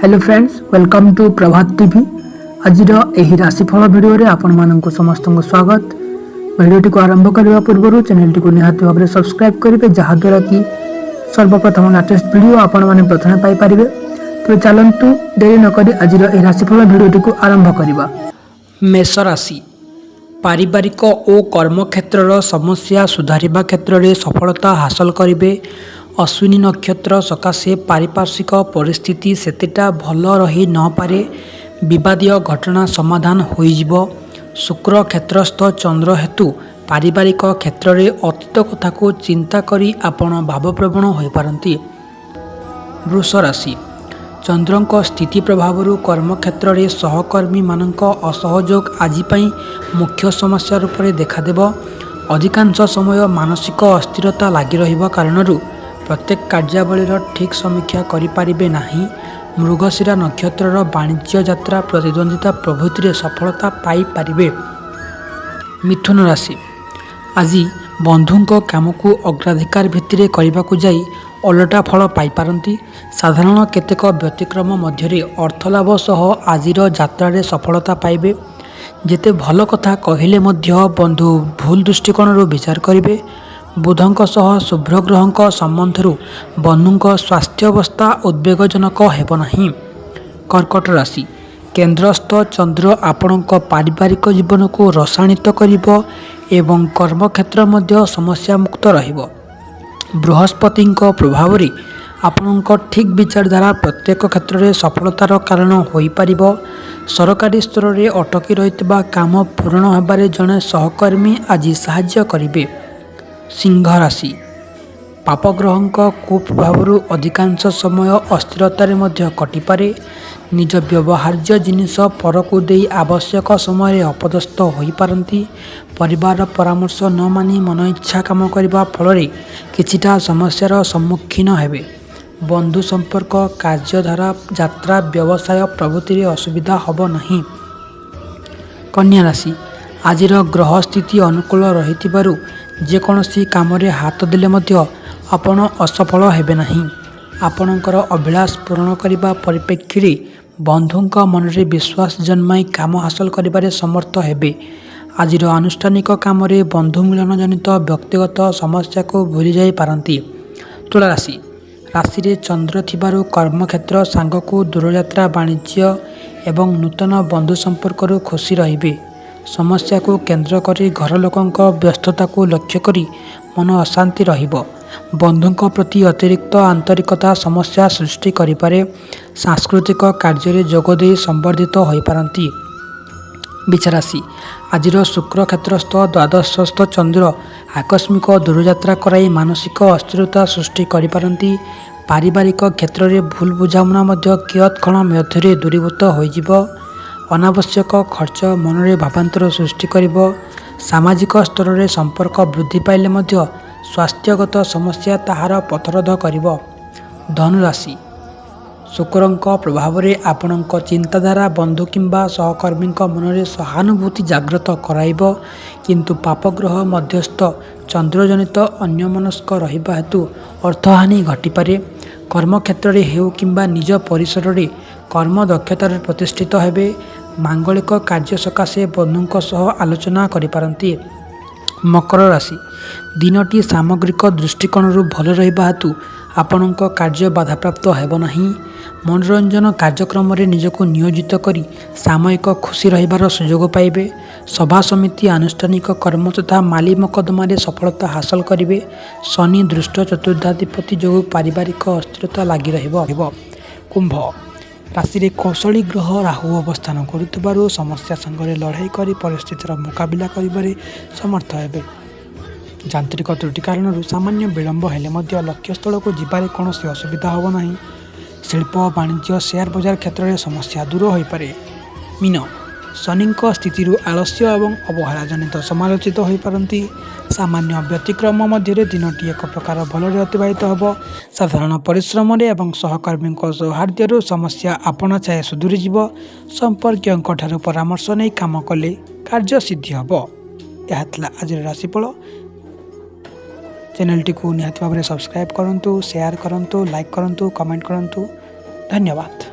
Hello friends, welcome to Prabhat TV. ଆଜିର ଏହି ରାଶିଫଳ ଭିଡ଼ିଓରେ ଆପଣମାନଙ୍କୁ ସମସ୍ତଙ୍କୁ ସ୍ୱାଗତ। ଭିଡ଼ିଓଟିକୁ ଆରମ୍ଭ କରିବା ପୂର୍ବରୁ ଚ୍ୟାନେଲଟିକୁ ନିହାତି ଭାବରେ ସବସ୍କ୍ରାଇବ୍ କରିବେ, ଯାହାଦ୍ୱାରା କି ସର୍ବପ୍ରଥମ ଲାଟେଷ୍ଟ ଭିଡ଼ିଓ ଆପଣମାନେ ପ୍ରଥମେ ପାଇପାରିବେ। ତେବେ ଚାଲନ୍ତୁ, ଡେରି ନକରି ଆଜିର ଏହି ରାଶିଫଳ ଭିଡ଼ିଓଟିକୁ ଆରମ୍ଭ କରିବା। ମେଷ ରାଶି। ପାରିବାରିକ ଓ କର୍ମକ୍ଷେତ୍ରର ସମସ୍ୟା ସୁଧାରିବା କ୍ଷେତ୍ରରେ ସଫଳତା ହାସଲ କରିବେ। ଅଶ୍ୱିନୀ ନକ୍ଷତ୍ର ସକାଶେ ପାରିପାର୍ଶ୍ୱିକ ପରିସ୍ଥିତି ସେତେଟା ଭଲ ରହି ନପାରେ। ବିବାଦୀୟ ଘଟଣା ସମାଧାନ ହୋଇଯିବ। ଶୁକ୍ର କ୍ଷେତ୍ରସ୍ଥ ଚନ୍ଦ୍ର ହେତୁ ପାରିବାରିକ କ୍ଷେତ୍ରରେ ଅତୀତ କଥାକୁ ଚିନ୍ତା କରି ଆପଣ ଭାବପ୍ରବଣ ହୋଇପାରନ୍ତି। ବୃଷ ରାଶି। ଚନ୍ଦ୍ରଙ୍କ ସ୍ଥିତି ପ୍ରଭାବରୁ କର୍ମକ୍ଷେତ୍ରରେ ସହକର୍ମୀମାନଙ୍କ ଅସହଯୋଗ ଆଜି ପାଇଁ ମୁଖ୍ୟ ସମସ୍ୟା ରୂପରେ ଦେଖାଦେବ। ଅଧିକାଂଶ ସମୟ ମାନସିକ ଅସ୍ଥିରତା ଲାଗି ରହିବା କାରଣରୁ ପ୍ରତ୍ୟେକ କାର୍ଯ୍ୟାବଳୀର ଠିକ୍ ସମୀକ୍ଷା କରିପାରିବେ ନାହିଁ। ମୃଗଶିରା ନକ୍ଷତ୍ରର ବାଣିଜ୍ୟ, ଯାତ୍ରା, ପ୍ରତିଦ୍ୱନ୍ଦ୍ୱିତା ପ୍ରଭୃତିରେ ସଫଳତା ପାଇପାରିବେ। ମିଥୁନ ରାଶି। ଆଜି ବନ୍ଧୁଙ୍କ କାମକୁ ଅଗ୍ରାଧିକାର ଭିତ୍ତିରେ କରିବାକୁ ଯାଇ ଓଲଟା ଫଳ ପାଇପାରନ୍ତି। ସାଧାରଣ କେତେକ ବ୍ୟତିକ୍ରମ ମଧ୍ୟରେ ଅର୍ଥଲାଭ ସହ ଆଜିର ଯାତ୍ରାରେ ସଫଳତା ପାଇବେ। ଯେତେ ଭଲ କଥା କହିଲେ ମଧ୍ୟ ବନ୍ଧୁ ଭୁଲ ଦୃଷ୍ଟିକୋଣରୁ ବିଚାର କରିବେ। ବୁଧଙ୍କ ସହ ଶୁଭ୍ର ଗ୍ରହଙ୍କ ସମ୍ବନ୍ଧରୁ ବନ୍ଧୁଙ୍କ ସ୍ୱାସ୍ଥ୍ୟାବସ୍ଥା ଉଦ୍ବେଗଜନକ ହେବ ନାହିଁ। କର୍କଟ ରାଶି। କେନ୍ଦ୍ରସ୍ଥ ଚନ୍ଦ୍ର ଆପଣଙ୍କ ପାରିବାରିକ ଜୀବନକୁ ରସାଣିତ କରିବ ଏବଂ କର୍ମକ୍ଷେତ୍ର ମଧ୍ୟ ସମସ୍ୟାମୁକ୍ତ ରହିବ। ବୃହସ୍ପତିଙ୍କ ପ୍ରଭାବରେ ଆପଣଙ୍କ ଠିକ୍ ବିଚାରଧାରା ପ୍ରତ୍ୟେକ କ୍ଷେତ୍ରରେ ସଫଳତାର କାରଣ ହୋଇପାରିବ। ସରକାରୀ ସ୍ତରରେ ଅଟକି ରହିଥିବା କାମ ପୂରଣ ହେବାରେ ଜଣେ ସହକର୍ମୀ ଆଜି ସାହାଯ୍ୟ କରିବେ। ସିଂହ ରାଶି। ପାପଗ୍ରହଙ୍କ କୁପ୍ରଭାବରୁ ଅଧିକାଂଶ ସମୟ ଅସ୍ଥିରତାରେ ମଧ୍ୟ କଟିପାରେ। ନିଜ ବ୍ୟବହାର୍ଯ୍ୟ ଜିନିଷ ପରକୁ ଦେଇ ଆବଶ୍ୟକ ସମୟରେ ଅପଦସ୍ଥ ହୋଇପାରନ୍ତି। ପରିବାରର ପରାମର୍ଶ ନ ମାନି ମନଇଚ୍ଛା କାମ କରିବା ଫଳରେ କିଛିଟା ସମସ୍ୟାର ସମ୍ମୁଖୀନ ହେବେ। ବନ୍ଧୁ ସମ୍ପର୍କ, କାର୍ଯ୍ୟଧାରା, ଯାତ୍ରା, ବ୍ୟବସାୟ ପ୍ରଭୃତିରେ ଅସୁବିଧା ହେବ ନାହିଁ। କନ୍ୟା ରାଶି। ଆଜିର ଗ୍ରହ ସ୍ଥିତି ଅନୁକୂଳ ରହିଥିବାରୁ ଯେକୌଣସି କାମରେ ହାତ ଦେଲେ ମଧ୍ୟ ଆପଣ ଅସଫଳ ହେବେ ନାହିଁ। ଆପଣଙ୍କର ଅଭିଳାଷ ପୂରଣ କରିବା ପରିପ୍ରେକ୍ଷୀରେ ବନ୍ଧୁଙ୍କ ମନରେ ବିଶ୍ୱାସ ଜନ୍ମାଇ କାମ ହାସଲ କରିବାରେ ସମର୍ଥ ହେବେ। ଆଜିର ଆନୁଷ୍ଠାନିକ କାମରେ ବନ୍ଧୁ ମିଳନ ଜନିତ ବ୍ୟକ୍ତିଗତ ସମସ୍ୟାକୁ ଭୁଲି ଯାଇପାରନ୍ତି। ତୁଳା ରାଶି। ରାଶିରେ ଚନ୍ଦ୍ର ଥିବାରୁ କର୍ମକ୍ଷେତ୍ର ସାଙ୍ଗକୁ ଦୂରଯାତ୍ରା, ବାଣିଜ୍ୟ ଏବଂ ନୂତନ ବନ୍ଧୁ ସମ୍ପର୍କରୁ ଖୁସି ରହିବେ। ସମସ୍ୟାକୁ କେନ୍ଦ୍ର କରି ଘର ଲୋକଙ୍କ ବ୍ୟସ୍ତତାକୁ ଲକ୍ଷ୍ୟ କରି ମନ ଅଶାନ୍ତି ରହିବ। ବନ୍ଧୁଙ୍କ ପ୍ରତି ଅତିରିକ୍ତ ଆନ୍ତରିକତା ସମସ୍ୟା ସୃଷ୍ଟି କରିପାରେ। ସାଂସ୍କୃତିକ କାର୍ଯ୍ୟରେ ଯୋଗ ଦେଇ ସମ୍ବର୍ଦ୍ଧିତ ହୋଇପାରନ୍ତି। ବିଛା ରାଶି। ଆଜିର ଶୁକ୍ର କ୍ଷେତ୍ରସ୍ଥ ଦ୍ୱାଦଶସ୍ଥ ଚନ୍ଦ୍ର ଆକସ୍ମିକ ଦୂରଯାତ୍ରା କରାଇ ମାନସିକ ଅସ୍ଥିରତା ସୃଷ୍ଟି କରିପାରନ୍ତି। ପାରିବାରିକ କ୍ଷେତ୍ରରେ ଭୁଲ ବୁଝାମଣା ମଧ୍ୟ କିୟତ୍କ୍ଷଣ ମଧ୍ୟରେ ଦୂରୀଭୂତ ହୋଇଯିବ। ଅନାବଶ୍ୟକ ଖର୍ଚ୍ଚ ମନରେ ଭାବାନ୍ତର ସୃଷ୍ଟି କରିବ। ସାମାଜିକ ସ୍ତରରେ ସମ୍ପର୍କ ବୃଦ୍ଧି ପାଇଲେ ମଧ୍ୟ ସ୍ୱାସ୍ଥ୍ୟଗତ ସମସ୍ୟା ତାହାର ପଥରୋଧ କରିବ। ଧନୁରାଶି। ଶୁକ୍ରଙ୍କ ପ୍ରଭାବରେ ଆପଣଙ୍କ ଚିନ୍ତାଧାରା ବନ୍ଧୁ କିମ୍ବା ସହକର୍ମୀଙ୍କ ମନରେ ସହାନୁଭୂତି ଜାଗ୍ରତ କରାଇବ। କିନ୍ତୁ ପାପଗ୍ରହ ମଧ୍ୟସ୍ଥ ଚନ୍ଦ୍ରଜନିତ ଅନ୍ୟମନସ୍କ ରହିବା ହେତୁ ଅର୍ଥହାନି ଘଟିପାରେ। କର୍ମକ୍ଷେତ୍ରରେ ହେଉ କିମ୍ବା ନିଜ ପରିସରରେ କର୍ମ ଦକ୍ଷତାରେ ପ୍ରତିଷ୍ଠିତ ହେବେ। ମାଙ୍ଗଳିକ କାର୍ଯ୍ୟ ସକାଶେ ବନ୍ଧୁଙ୍କ ସହ ଆଲୋଚନା କରିପାରନ୍ତି। ମକର ରାଶି। ଦିନଟି ସାମଗ୍ରିକ ଦୃଷ୍ଟିକୋଣରୁ ଭଲ ରହିବା ହେତୁ ଆପଣଙ୍କ କାର୍ଯ୍ୟ ବାଧାପ୍ରାପ୍ତ ହେବ ନାହିଁ। ମନୋରଞ୍ଜନ କାର୍ଯ୍ୟକ୍ରମରେ ନିଜକୁ ନିୟୋଜିତ କରି ସାମୟିକ ଖୁସି ରହିବାର ସୁଯୋଗ ପାଇବେ। ସଭା ସମିତି, ଆନୁଷ୍ଠାନିକ କର୍ମ ତଥା ମାଲି ମକଦ୍ଦମାରେ ସଫଳତା ହାସଲ କରିବେ। ଶନି ଦୃଷ୍ଟ ଚତୁର୍ଥାଧିପତି ଯୋଗୁଁ ପାରିବାରିକ ଅସ୍ଥିରତା ଲାଗି ରହିବ। କୁମ୍ଭ। ରାଶିରେ କୌଶଳୀ ଗ୍ରହ ରାହୁ ଅବସ୍ଥାନ କରୁଥିବାରୁ ସମସ୍ୟା ସାଙ୍ଗରେ ଲଢ଼େଇ କରି ପରିସ୍ଥିତିର ମୁକାବିଲା କରିବାରେ ସମର୍ଥ ହେବେ। ଯାନ୍ତ୍ରିକ ତ୍ରୁଟି କାରଣରୁ ସାମାନ୍ୟ ବିଳମ୍ବ ହେଲେ ମଧ୍ୟ ଲକ୍ଷ୍ୟସ୍ଥଳକୁ ଯିବାରେ କୌଣସି ଅସୁବିଧା ହେବ ନାହିଁ। ଶିଳ୍ପ, ବାଣିଜ୍ୟ, ସେୟାର ବଜାର କ୍ଷେତ୍ରରେ ସମସ୍ୟା ଦୂର ହୋଇପାରେ। ମୀନ। ଶନିଙ୍କ ସ୍ଥିତିରୁ ଆଳସ୍ୟ ଏବଂ ଅବହେଳା ଜନିତ ସମାଲୋଚିତ ହୋଇପାରନ୍ତି। ସାମାନ୍ୟ ବ୍ୟତିକ୍ରମ ମଧ୍ୟରେ ଦିନଟି ଏକ ପ୍ରକାର ଭଲରେ ଅତିବାହିତ ହେବ। ସାଧାରଣ ପରିଶ୍ରମରେ ଏବଂ ସହକର୍ମୀଙ୍କ ସୌହାର୍ଦ୍ଦ୍ୟରୁ ସମସ୍ୟା ଆପଣା ଛାଏଁ ସୁଧୁରିଯିବ। ସମ୍ପର୍କୀୟଙ୍କଠାରୁ ପରାମର୍ଶ ନେଇ କାମ କଲେ କାର୍ଯ୍ୟ ସିଦ୍ଧି ହେବ। ଏହା ଥିଲା ଆଜିର ରାଶିଫଳ। ଚ୍ୟାନେଲଟିକୁ ନିହାତି ଭାବରେ ସବସ୍କ୍ରାଇବ୍ କରନ୍ତୁ, ସେୟାର କରନ୍ତୁ, ଲାଇକ୍ କରନ୍ତୁ, କମେଣ୍ଟ କରନ୍ତୁ। ଧନ୍ୟବାଦ।